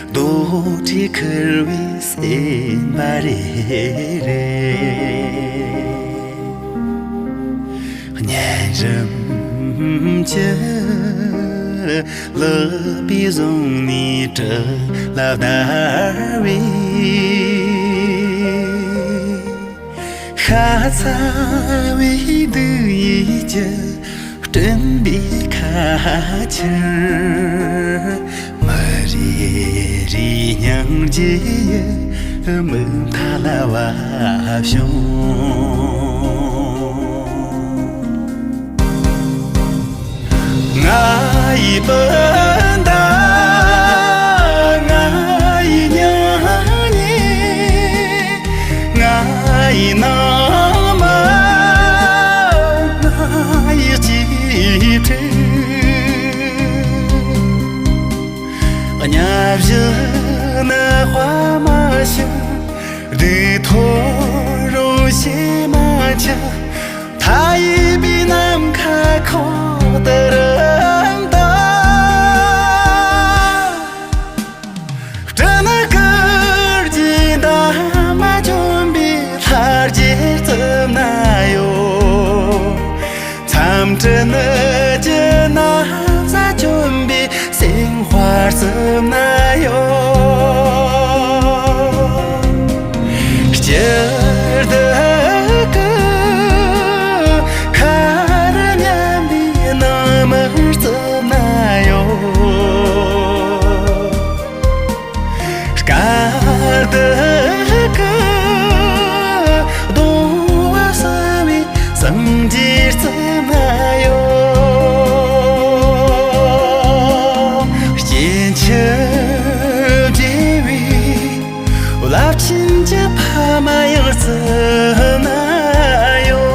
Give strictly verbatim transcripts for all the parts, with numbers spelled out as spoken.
རྡོ་གྲི་ཁུར་བའི་སེམས་པ་རེ་རེ། གཉན་རིམས་ཀྱི་ལག་པས་བཟུང་ནས་གྲི་ལ་བརྡར་བས། ཤ་ཚ་བའི་སྡུག་ཡུས་ཀྱིས་བསྐྲུན་པའི་ཁ་ཆར། མི་རེ་རེའི་སྙིང་རྗེ་ཡི་མིག་མཐའ་ལ་བབས་བྱུང་། ང་ཡི་སྤུན་ཟླ། ང་ཡི་སྙིང་ཉེ། ང་ཡི་ནང་མི། ང་ཡི་གཅེས་ཕྲུག། གཉའ་བཞི་ནི་དཔའ་མ་ཞིག་སྡུག་ཐོ་རུ་ཞེ་མ་ཆགས། མཐའ་ཡས་པའི་ནམ་མཁའ་ཁོག་ཏུ་རིམ་ལྟ། སྤྲིན་དཀར་གྱི་འདབ་མ་གྱོན་པའི་ལྷ་རྗེ་རྩིབ་ན་ཡོད། མཚམས་སྤྲིན་གྱི་ན་བཟའ་གྱོན་པའི་སེམས་དཔའ་རྩིབ་ན་ཡོད། སྤྱིར་བདག་གི་ཁ་རུ་མཉམ་པའི་ནང་མི་རྩིབ་ན་ཡོད། སྐལ་བདག་གི་གདུང་བ་བསུ་བའི་སངས་རྒྱས་རྩིབ་ན་ཡོད། སྐྱེ་འཆི་བྲལ་བའི་རླབས་ཆེན་གྱི་ཕ་མ་ཡང་རྩིབ་ན་ཡོད།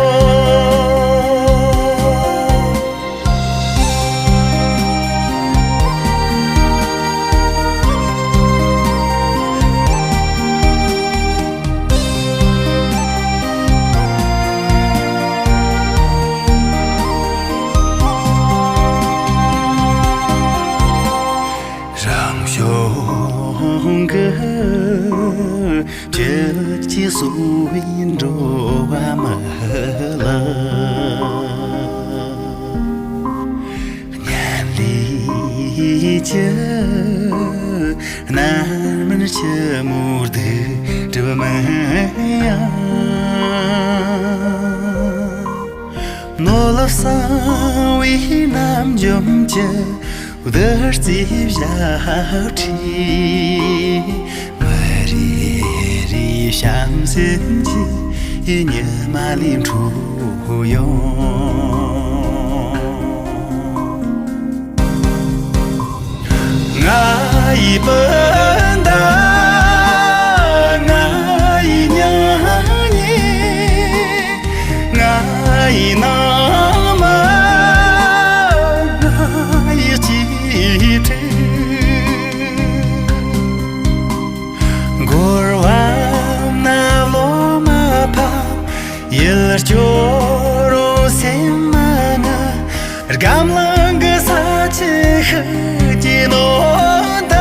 རང་བྱུང་གི་བཅུད་ཀྱིས་གསོ་བའི་འགྲོ་བ་མི་ལ། སྙན་ལས་ཀྱི་རྣམ་སྨིན་ཆུ་མོ་སྡུད་གྲུབ་མིན་ཡང་། ནོར་ལུག་གསང་བའི་རྣམ་འཇོམས་ཀྱི་བདུད་རྩིའི་ཞབས་ཁྲིད། མི་རེ་རེའི་བྱམས་སེམས་ཀྱི་ཉི་མ་ལས་འཕྲོ་ཡོང་། ང་ཡི་སྤུན་ཟླ། ང་ཡི་སྙིང་ཉེ། ང་ཡི་ནང་མི། ང་ཡི་གཅེས་ཕྲུག། འགོར་བ་ན་བློ་མ་ཕམ། ཡིད་སྐྱོ་རུང་སེམས་མ་ངུ། སྒམ་ལང་གི་ས་ཆུ་ཤུགས་ཀྱིས་ནོན་ད།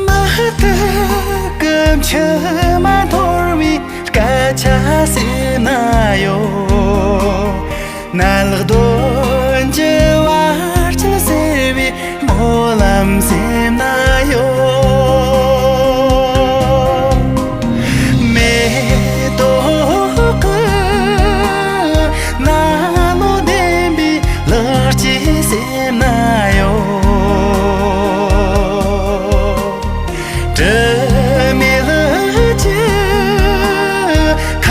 མུ་ཏིག་གི་མཆུ་མ་འཐོར་བའི་སྐད་ཆ་སེམས་ན་ཡོད། ནད་ལག་གདོན་གྱི་བར་ཆད་སེལ་བའི་སྨོན་ལམ་སེམས་ན་ཡོད། མེ་ཏོག་གི་ནང་ལོ་ལྡན་པའི་ལག་སྐྱེས་སེམས་ན་ཡོད། དྲི་མེད་ལུས་ཀྱི་ཁ་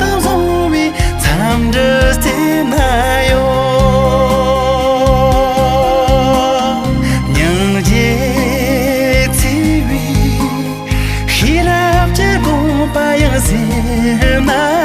དོག་བཟུང་བའི་མཚམས་འདྲི་སེམས་ན་ཡོད། སྙིང་རྗེ་བརྩེ་བའི་ཤེས་རབ་ཀྱི་དགོངས་པ་ཡང་སེམས་ན་